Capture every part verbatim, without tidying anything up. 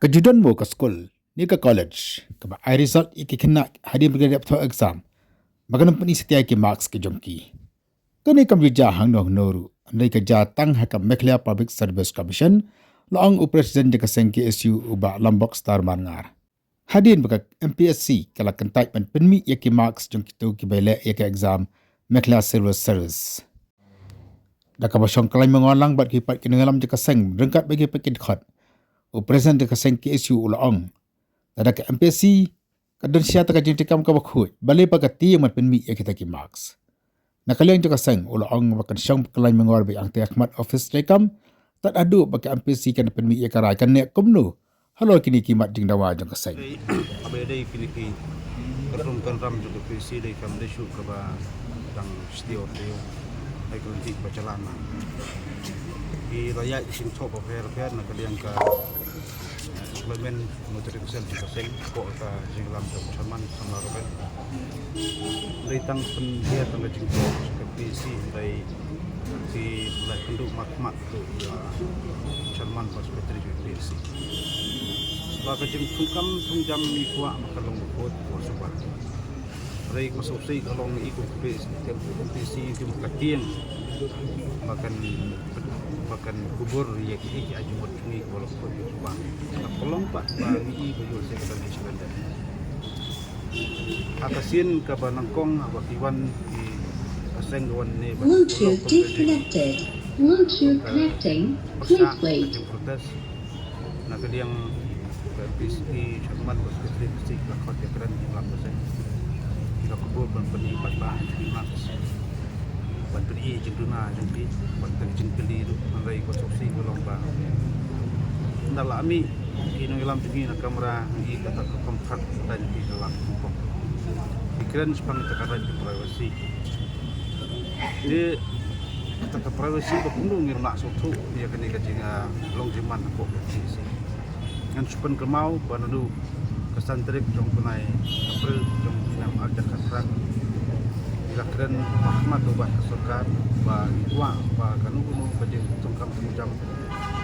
Ka ju don mo ka skul ne ka college kaba ai result ïa ki khynnah hadien ba ki la dep thoh exam, ba kan ym pyni satia ïa ki marks ki jong ki. Kane kam ju jia hangno hangno ruh, hynrei ka jia tang ha ka Meghalaya Public Service Commission, la ong u President jong ka seng K S U u Bah Lambok Star Marngar. Hadien ba ka M P S C ka la kyntait ban pynmih ïa ki marks jong kito kiba leh ïa ka exam Meghalaya Civil Service. Da kaba shong kyllain myngor lang bad ki pat ki nongïalam jong ka seng ryngkat bad ki pat ki dkhot, u President jong ka seng K S U u la ong, lada ka M P S C ka don shisha ta ka jingtrei kam kaba khuid, balei ba ka tieng ban pynmih ïa kita ki marks. Na ka liang jong ka seng u la ong ba kan shong kyllain myngor bad angtei ha khmat office treikam tad haduh ba ka M P S C kan pynmih ïa ka rai kan neh kumno halor kine ki mat jingdawa jong ka seng. Dei, aba dei kine ki ka rum ka ram jong ka P C dei kam dei shu kaba dang shtiew shtiew. Dei ka lynti kaba jalan na. Ki la ïaid ki sngewthuh bapher bapher na ka liang ka, eh, Employment Monitoring Cell jong ka seng, ko ka jinglam jong Chairman Samla Ruben. Dei tang pynhiar tang ka jingthoh ka P C dei ki la kynduh markhmat tu, uh, Chairman bad Secretary ka P C. Ba ka jingthungkam thungjam ngi kwah ma ka long ba khuid, kwah suba. Hynrei ka sngewsih ka long i kum ka P C, ka P C kum ka tieng ba kan, ba kan kubur ïa ki, ïa ki jingmut jong ngi ba long khuid, kwah suba. Ka long pat ba ngi i ba ïoh se ka ban surrender. Ha ka sien kaba nyngkong haba ki wan ki, ka seng ka wan ne ba Bluetooth disconnected. Bluetooth connecting. Please wait. Ka jingprotest na ka liang ka P C, Chairman bad Secretary P C ka la khot ïakren ki lam ka seng. Ki la kubur ban pyni pat ba ki marks, ban pyni jingduna jong ki, ban pyni jingkylli ruh, hynrei ka sngewsih ka long ba ynda la mih ki nongïalam jong ngi na kamra, ngi kata ka contract ka dang ki ka la kumno. Ki kren shaphang kata ka dang ki privacy. Te kata ka privacy ba kumno ngim lah sngewthuh ïa kane ka jing, ah, long jingman hapoh ka P C. Ngan shu pynkynmaw ba naduh ka san tarik jong u bnai April jong u snem ar hajar khatphra, ngi la kren markhmat bad ka sorkar ba ngi kwah ba kano kano ka jingthungkam thungjam,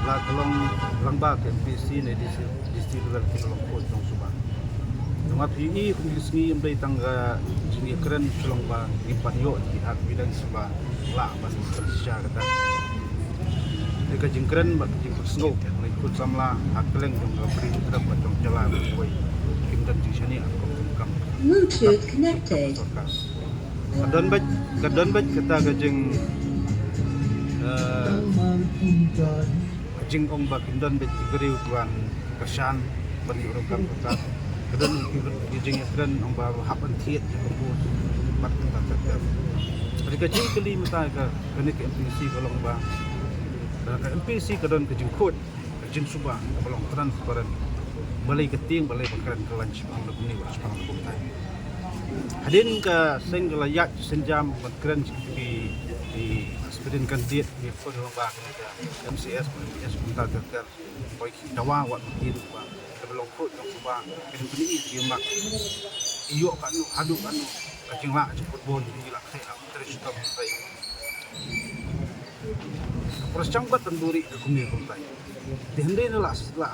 la ka long lyngba ka M P C ne D C, D C level, ki la long khuid jong suba. Namar phi i kum ki sngi ym dei tang ka jingïakren sha long ba ngim pat ïoh ki hak evidence ba lah ban pynshisha kata. Dei ka jingkren bad ka jingpynsngew na ki khun samla ha kylleng jong ka Bri Hynñiewtrep bad jong ka jylla baroh kawei, kim don jingshaniah rukom kam. Bluetooth connected. Sorkar. Ka don beit, ka don beit kata ka jing, eh, ka jingong ba kim don beit ki briew ki wan kyrshan ban ïoh rukom sorkar. Ka don ki, ki jingïakren ong ba hap ban thied ïa ka post bad kata ka. Hynrei ka jingkylli mynta ka, kane ka M P C ka long ba, ka M P C ka don ka jingkhuid, ka jingsuba kaba long transparent. Balei ka tieng, balei ba kren kyllain shaphang da kumne bad shaphang da kumtai. Hadien ka seng ka la ïaid synjam ban kren sha ki, ki aspirant candidate, ki khun lyngba kane ka M C S, M P S kumta ter ter. Poi ki dawa wat ki ruh ba kaba long khuid jong suba, kaba pyni ki mark, ïoh katno haduh katno, ka jinglah jong football, ki lah khleh lah, terus shitom. Pyrshang bad ban buhrieh da kumne kumtai. Te hynrei na la, la,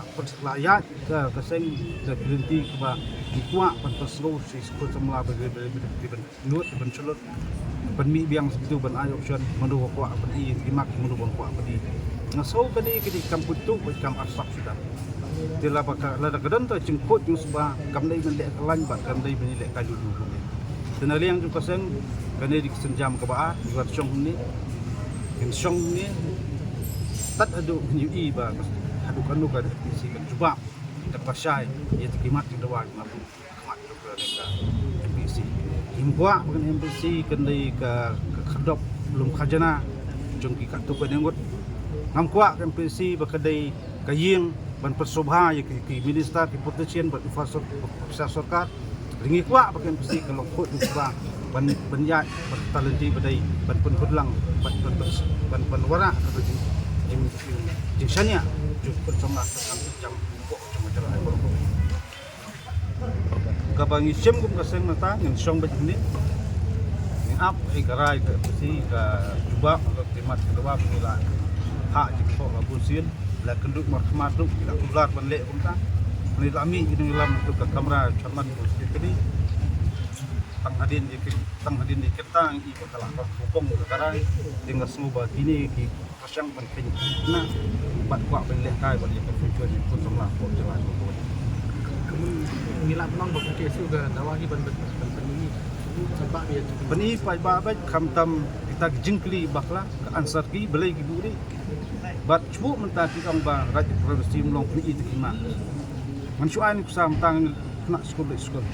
la ïaid ka, ka seng da ki lynti kaba ngi kwah ban pynsngew sha ki khun samla ba, ba, ba, ba, ba, nud ban shlur, ban mih biang sha kitu ban ai option, mano ba kwah ban i ki mark, mano ba kwah ban i. Nga sngew kane ka dei kam khuid tuh bad kam arsap shuh. Te lada ka, lada ka don ta jingkhuid jong suba, kam dei ban leh kyllain bad kam dei ban leh kai lulu. Te na liang jong ka seng, kane dei ka synjam kaba ar, ngi wan shong hangne, ngin shong hangne tad haduh ngin ïohi ba haduh katno ka M P C kan jubab, kan pyrshah ïa ki mat ki dawa ki mat. Khmat jong ka, ka M P C. Ngim kwah ba ka M P C kan dei ka, ka khyrdop lum khajana jong ki katto katne ngut. Ngam kwah ka M P C ba ka dei ka ïing ban pynsngewbha ïa ki, ki minister, ki politician bad officer, officer sorkar. Ngi kwah ba ka M P C ka long khuid jong suba ban, ban ïaid bad ka lynti ba dei ban pynhudlang, ban, ban, ban, ban, ban wanrah ka jing, jing, jing, jingshaniah jong ka jong ka jong ka jong ka jong ka. Kaba ngi shim kum ka seng mynta ngin shong beit hangne. Ngi ap ïa ka rai ka P C ka jubab ka khmat ka jubab ngi la ha jingthoh la bun sien, la kynduh markhmat ruh, la kular ban leh kumta. Ni la mih ki nongïalam tu ka kamra chairman tu ki kedi. Tang hadien ïa ki, tang hadien ïa ki tang i ba ka la ka bong ka rai. Ding la sngew ba kine ki pyrshang ban pynkhih na bad kwah ban lehkai bad ïa ka future ïa ka pun samla ka jylla ka pun. Ngi la pynlong ba ka KSU ka dawa hi ban ban ban pynlong. Pynlong paidbah bad khamtam kita ki jingkylli bakla ka answer ki balei ki buhrieh. Bad shuh mynta ki ong ba Raid Progressive ym long pynlong ïa ki mark. Ngan shu ai nuksa mynta ngi khynnah skul leit skul.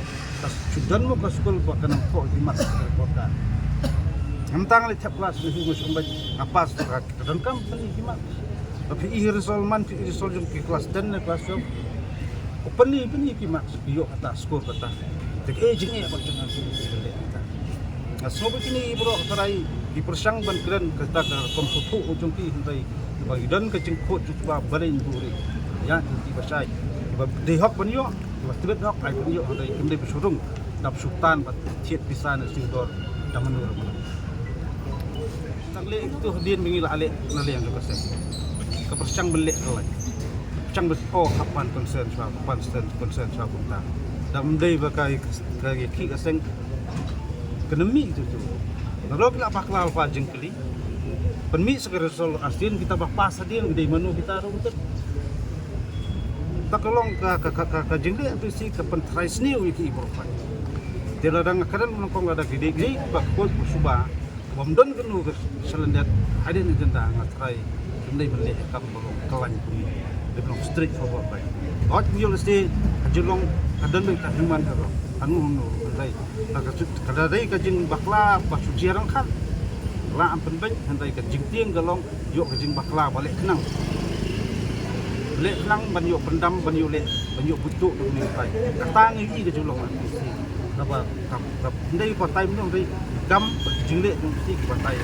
Ka shu don mo ka skul ba ka nang pynlong ïa ki mark ka report card. Mynta ngi leit thep klas ngi shu ngi shu ym bad nga pass ka ka donkam pynlong ïa ki mark. Ba phi ïohi result man phi ïohi result jong ki klas ten ne klas twelve. Pynlong pynlong ïa ki mark ki ïoh kata score kata. Te ka eh jingeh bad jingeh ki leh kata. Nga sngew ba kine i baroh ka rai ki pyrshang ban kren kata ka rukom sngewthuh jong ki hynrei ba ki don ka jingkhuid jong ki ba balei buhrieh. Ïa ki ba shai ki ba dei hok ban ïoh ki ba tbit hok ai ban ïoh hynrei kim dei ba shu rung dap shu tan ba thied pisa ne shu dor da mano mano. Tang leh tu hadien ba ngi la leh na liang jong ka seng. Ka pyrshang ban leh ka lai. Pyrshang ban oh hap ban consent shuwa, ban consent, consent shuwa kumta. Da ym dei ba ka ka ki ka seng. Ka nang mih tu tu. Nalor ki la bakla lypa jingkylli. Pynmih sa ka result arsien kita ba pass hadien ki dei mano kita ruh betul. Ta ka long ka ka ka ka, ka jingleh MPC ka pyntrai sniew ïa ki i baroh. Te lada nga kren nyngkong lada ki dei ki dei ba ka court ba suba. Bym don kano ka shalyndet hadien agenda nga trai. Kim dei ban leh kam ba long ka lain kumne. Dei ban long straight forward bai. Hot ngi leh ste ka jyllong ka don bad ka human error. Anu anu dei. Ka ka ka da dei ka jingbakla ba shu jia rangkhat. La am pynbeit hynrei ka jingtieng ka long ïoh ka jingbakla ba leh khnang. Leh khnang ban ïoh pyndam ban ïoh leh ban ïoh buit tuh ka mynta. Kata ngi i ka jyllong MPC. Kaba Ka, ka, ndei batai mynno ndei kam ba ki jingleh jong ki batai.